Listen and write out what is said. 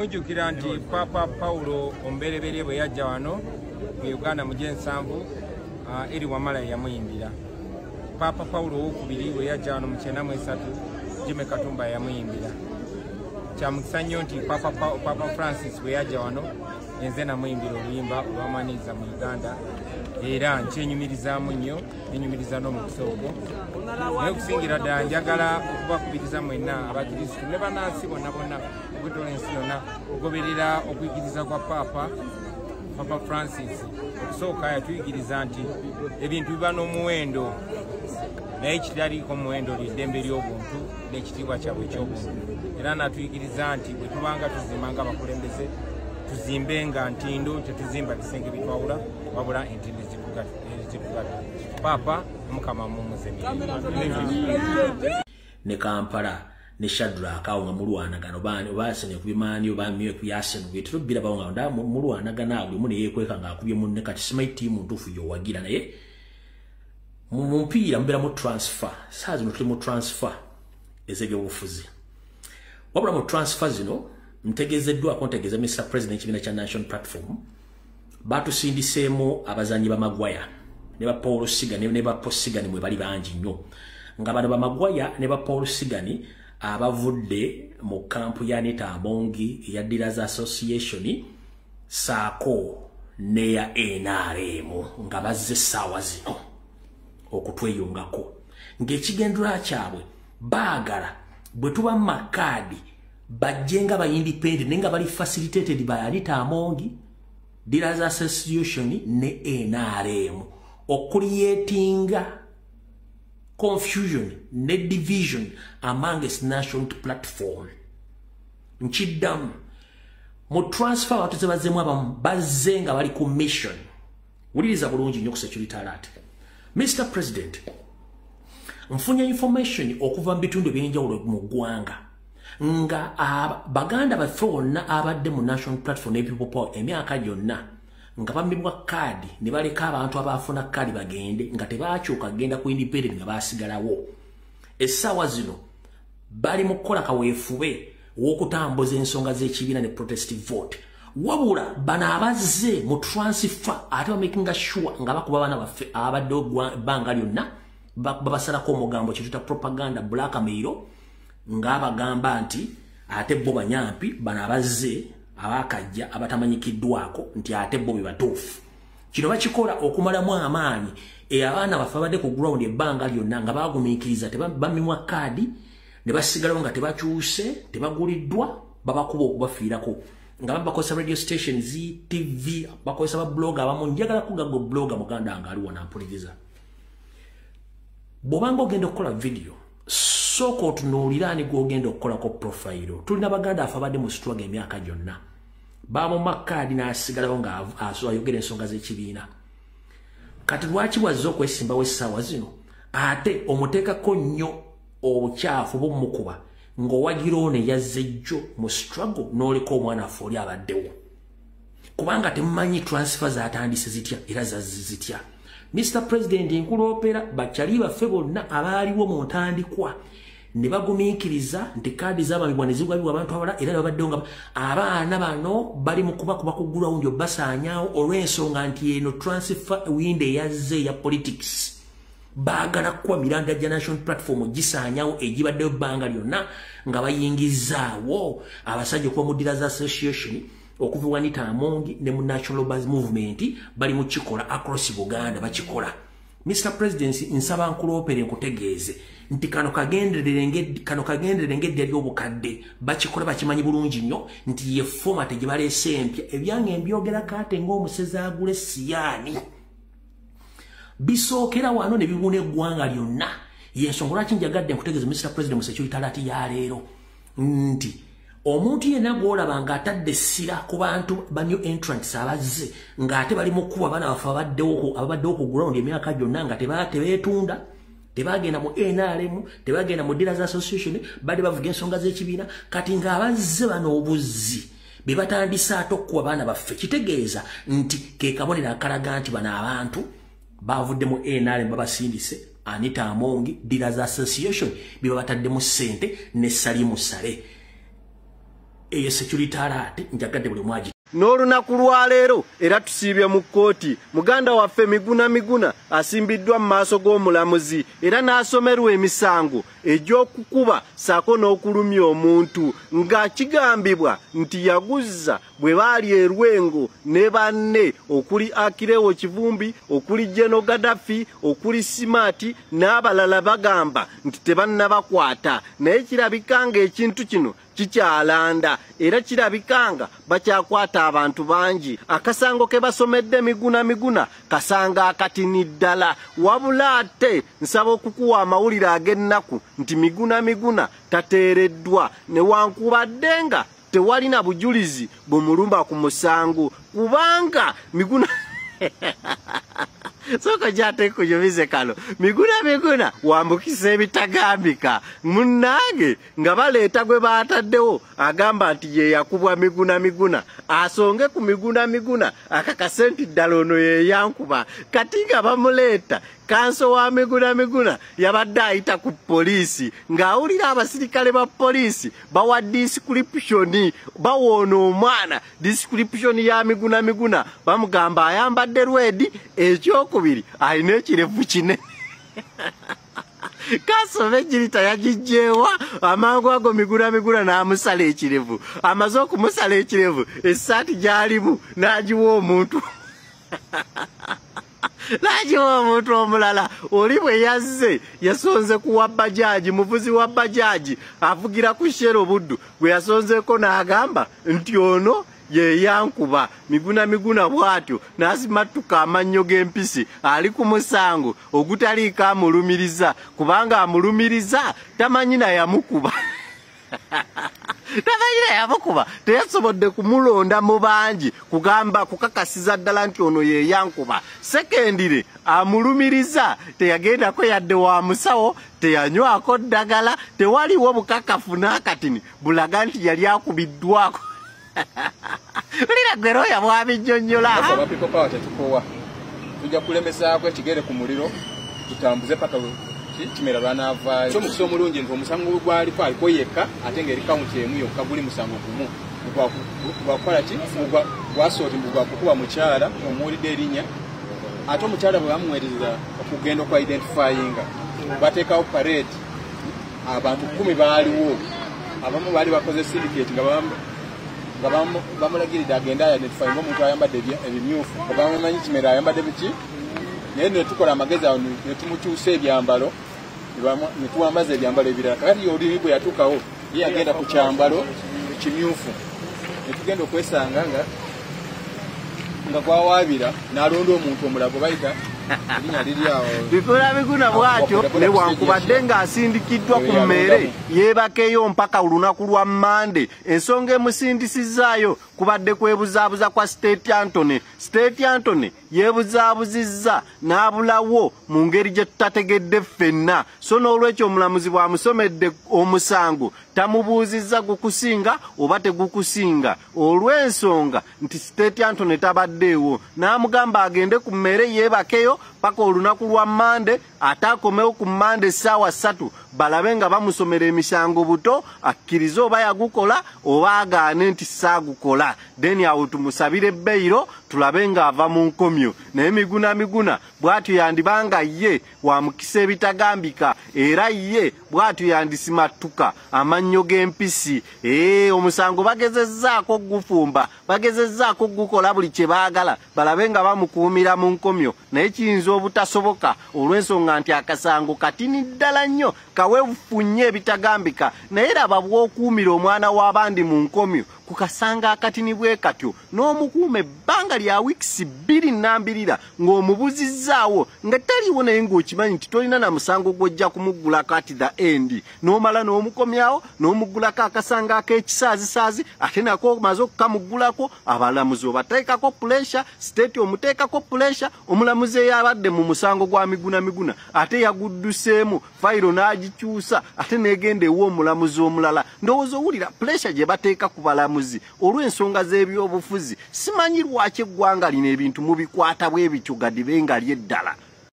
Mujjukira nti Papa Paulo omubereberye bwe yajja wano mu Uganda mu gyensanvu, Eri Wamala yamuyimbira. Papa Paulo owokubiri bwe yajja wano mu 93, Jimmy Katumba yamuyimbira. Kyamukisa nnyo nti Papa Francis bwe yajja wano, enze namuyimbira oluyimba olwamwaniriza mu Uganda, era nkyenyumirizaamu nnyo, nenyumiriza n'omukisa ogwo. Naye okusingira ddala njagala okubakubiriza mwenna abakirisitu ne bannansi bonna bonna okwetoola ensi yonna okugoberera okuyigiriza kwa Papa Francis. Okusooka yatuyigiriza nti ebintu biba n'omuwendo, naye ekitaliiko omuwendo lyeddembe ly'obuntu n'ekitiibwa kyabwe eky'obuntu. Era natuyigiriza nti bwe tubanga tuzimba nga abakulembeze, tuzimbe nga ntindo, tetuzimba bisenge bitwawula, wabula entindo zitugatta. Papa, Omukama mumuze. Ne Kampala ne Shadrack awo nga mulwanagana, oba Arsenal ekubye Man U, oba MU ekubye Arsenal, bitero birabawo nga nda mulwanagana, buli omu ne yeekweka ng'akubye munne. Kati simanyi ttiimu ntuufu y'owagira, naye mu mupiira mubeeramu transfer. Saa zino tuli mu transfer ez'ebyobufuzi. Wabula mu transfer zino ntegeezeddwako, ntegeeza Mr President, ekibiina kya National Platform batusindiseemu abazanyi ba Maguire ne ba Paul Sigani ne ba Paul Sigani mwe bali bangi nnyo, nga bano ba Maguire ne ba Paul Sigani abavudde mu kampu ya Anita Among eya Dealers Association saako n'eya NRM, nga bazze essaawa zino okutweyungako, ng'ekigendera kyabwe baagala bwe tuba mu makaadi bajje nga ba independent, naye nga bali facilitated by Anita Among, Dealers Association ne NRM, okucreatinga confusion ne division amongst National Platform. Nkiddamu, mu transfer abantu ze bazzeemu, abamu bazze nga bali ku mission. Wuliriza bulungi nnyo ku security alert. Mr President, nfunye information okuva mu bitundu ebyenjawulo mu ggwanga nga baganda baffe bonna abadde mu National Platform ne People Power emyaka gyonna nga bamibwa kaadi ne baleka abantu abaafuna kaadi bagende, nga tebakyuka genda ku independent, nga basigalawo. Essaawa zino bali mu kukola kaweefube w'okutambuza ensonga z'ekibiina ne protest vote. Wabula bano abazze mu transfer ate bamakinga sure nga bakuba abaana baffe abaddewo ebbanga lyonna, babasalako omugambo, kyetuyita propaganda, blackmail, ng'abagamba nti ate bo banyampi, bano abazze abakajja abatamanyikiddwako, nti ate bo be batuufu. Kino bakikola okumalamu amaanyi abaana baffe abadde ku ground ebbanga lyonna nga bagumiikiriza, tebamimwa kaadi ne basigalawo nga tebakyuse, tebaguliddwa, babakuba okubafiirako nga babakozesa radio stations, TV, bakozesa bablogger abamu. Njagala kugaga blogger muganda nga aliwo nampuliriza, bw'obanga ogenda okukola video, sooka otunuulira ani gw'ogenda okukolako profile. Tulina baganda afe abadde mu struggle emyaka gyonna, bamuma kaadi n'asigalawo nga ayogera ensonga z'ekibiina. Kati lwaki bwazze okwesimbawo essaawa zino ate omuteekako nnyo obukyafu bumukuba ng'owagira ono eyazze jjo mu struggle, n'oleka omwana affe oli abaddewo? Kubanga temumanyi transfer zatandise zitya era zazze zitya. Mr President, nkuloopera bakyali baffe bonna abaaliwo mu ntandikwa ne bagumiikiriza nti kaadi zabamibwa ne zigwabibwa abantu abalala, era babaddewo, nga abaana bano bali mu kubakuba ku ground obasaanyaawo, olw'ensonga nti eno transfer window eyazze eya politics baagala kuwa miranda gya National Platform gisaanyawo egibaddeyo ebbanga lyonna, nga bayingizaawo abasajja okuva mu Dealers Association, okuva Anita Among ne mu National Bus Movement. Bali mu kikola across Buganda, bakikola. Mr President, nsaba nkuloopere nkutegeeze nti kano kagenderere ng'eddya ly'obukadde. Bakikola bakimanyi bulungi nnyo nti ye format gye baleese empya. Ebyange mbyogerako ate ng'omusezi agula esiyaani, bisookera wano ne bibuna eggwanga lyonna. Yensonga lwaki njagadde nkutegeeza, Mr President, mu security alert ya leero, nti omuntu yenna gw'olaba ng'atadde essira ku bantu ba new entrants abazze ng'ate bali mu kkuba abaana baffe ababaddewo ku ground emyaka gyonna, nga tebeetunda, tebagenda mu NRM, tebagenda mu Dealers Association, badde bavuga ensonga z'ekibiina, kati ng'abazze bano obuzzi be batandise ate okukuba abaana baffe, kitegeeza nti ke kabonero akalaga nti bano abantu bavudde mu NRM, babasindise Anita Among, Dealers Association, bye babataddemu ssente ne Salimu Sale. Eye security alert njagadde buli mwaji. N'olunaku lwaleero era tusiibye mu kkooti. Muganda waffe Miguna Miguna asimbiddwa mu maaso g'omulamuzi era n'asomerwa emisango egy'okukuba ssaako n'okulumya omuntu, nga kigambibwa nti yaguzza bwe baali e Lwengo ne banne okuli Akirewo Kivumbi, okuli Jeno Gaddafi, okuli Simati n'abalala bagamba nti tebannabakwata. Naye kirabika ng'ekintu kino kikyalanda era kirabika nga bakyakwata abantu bangi. Akasango ke basomedde Miguna Miguna kasanga akatini ddala. Wabula ate nsaba okukuwa amawulire ag'ennaku nti Miguna Miguna tateereddwa newankubadde nga tewalina bujulizi bumulumba ku musango, kubanga Miguna sooka gy'ate kujubize kano. Miguna Miguna wambukisa ebitagambika munnange nga baleeta gwe baataddewo agamba nti ye yakubwa Miguna Miguna, asonge ku Miguna Miguna akakase nti ddala ono ye yankuba. Kati nga bamuleeta kanso wa Miguna Miguna yabadde ayita ku poliisi ng'awulira abasirikale ba poliisi bawa description, bawoona omwana description ya Miguna Miguna, bamugamba ayambadde lwedi, ekyokubiri alina ekirevu kinene. Kanso Vegirita yagijjeewa amangu ago Miguna Miguna n'amusala ekirevu. Amaze okumusala ekirevu, essaati gy'alimu n'agiwa omuntu n'agiwa omuntu omulala. Oli bwe yazze yasonze ku wa bajaaji, muvuzi wa bajaaji avugira ku Shell Buddu, gwe yasonzeeko n'agamba nti ono ye yankuba. Miguna Miguna bw'atyo n'asimattuka amannyo g'empisi ali ku musango ogutaliiko amulumiriza, kubanga amulumiriza tamanyi na yamukuba. Tamanyi na yamukuba, teyasobodde kumulonda mu bangi kugamba kukakasiza ddala nti ono ye yankuba. Sekendire amulumiriza teyagendako yadde wa musawo, teyanywako ddagala, tewaliwo bukakafu n'akatini bulaga nti yali akubiddwako. Ulira gwe looya bw'abinnyonnyola. Aba People Power tetukowa, tujja kulemesaako ekigere ku muliro tutambuze paka Kimera lw'anaavaayo. Kyo mukisa omulungi nti omusango gwaliko aliko yekka, ate ng'eri kawunti emu yokka, guli musango gumu gwakukola ki gwasooti mbu gwakukuba mukyala omuwulidde erinnya. Ate omukyala bwe bamuweereza okugenda okwa identifyinga, bateekawo parade, abantu 10 baaliwo, abamu baali bakoze syndicate nga bamulagiridde agende identify ng'omuntu ayambadde ebimyufu, nga bamumanyi Kimera ayambadde biki, naye ne tukola amagezi awo ne tumukyusa ebyambalo, ne tuwambaza ebyambalo ebirala. Kakati oli bwe yatuukawo ye yagenda ku kyambalo kimyufu, ne tugenda okwesanga nga gwawaabira n'alonda omuntu omulala gwe bayita erinnya liri awo. Miguna Miguna bw'atyo newankubadde ng'asindikiddwa ku mmere yeebakeyo mpaka olunaku lwa Mmande. Ensonga emusindisizaayo kubadde kwebuzaabuza kwa State Antony. State Antony yeebuzaabuzizza n'abulawo mu ngeri gye tutategedde ffenna. So n'olwekyo omulamuzi bw'amusomedde omusango tamubuuzizza gukusinga oba tegukusinga, olw'ensonga nti State Antony tabaddeewo, n'amugamba agende ku mmere yeebakeyo paka olunaku lwa Mmande, ate akomewo ku Mmande essaawa 3 balabe nga bamusomera emisango buto, akkirize oba yagukola oba agaane nti saagukola. Then awo tumusabire bbeiro tulabe ng'ava mu nkomyo. Naye Miguna Miguna bw'atyo yandibanga ye wa mukisa ebitagambika, era ye bw'atyo yandisimattuka amannyo g'empisi. Omusango bagezezzaako gufumba, bagezezzaako gukola buli kye baagala balabe nga bamukuumira mu nkomyo, naye kiyinza obutasoboka olw'ensonga nti akasango katini ddala nnyo, kaweefu nnyo ebitagambika. Naye laba bw'okuumira omwana w'abandi mu nkomyo ku kasanga akatini bwe katyo, n'omukuuma ebbanga lya wiikisi 2 nnambirira ng'omubuzizzaawo nga taliiwo, naye ng'okimanyi nti tolina na musango gw'ojja kumuggulako at the end, n'omala n'omukomyawo n'omuggulako akasanga ak'ekisaazisaazi, ate nako omaze okukamuggulako abalamuzi obateekako puresha, state omuteekako puresha. Omulamuzi eyabadde mu musango gwa Miguna Miguna ate yagudduseemu fayiro n'agikyusa ate n'egenda ew'omulamuzi omulala. Ndowooza owulira puresha gye bateeka ku balamuzi olw'ensonga z'ebyobufuzi. Simanyi lwaki eggwanga lino ebintu mubikwata bwe bityo gadibe nga ly'eddala.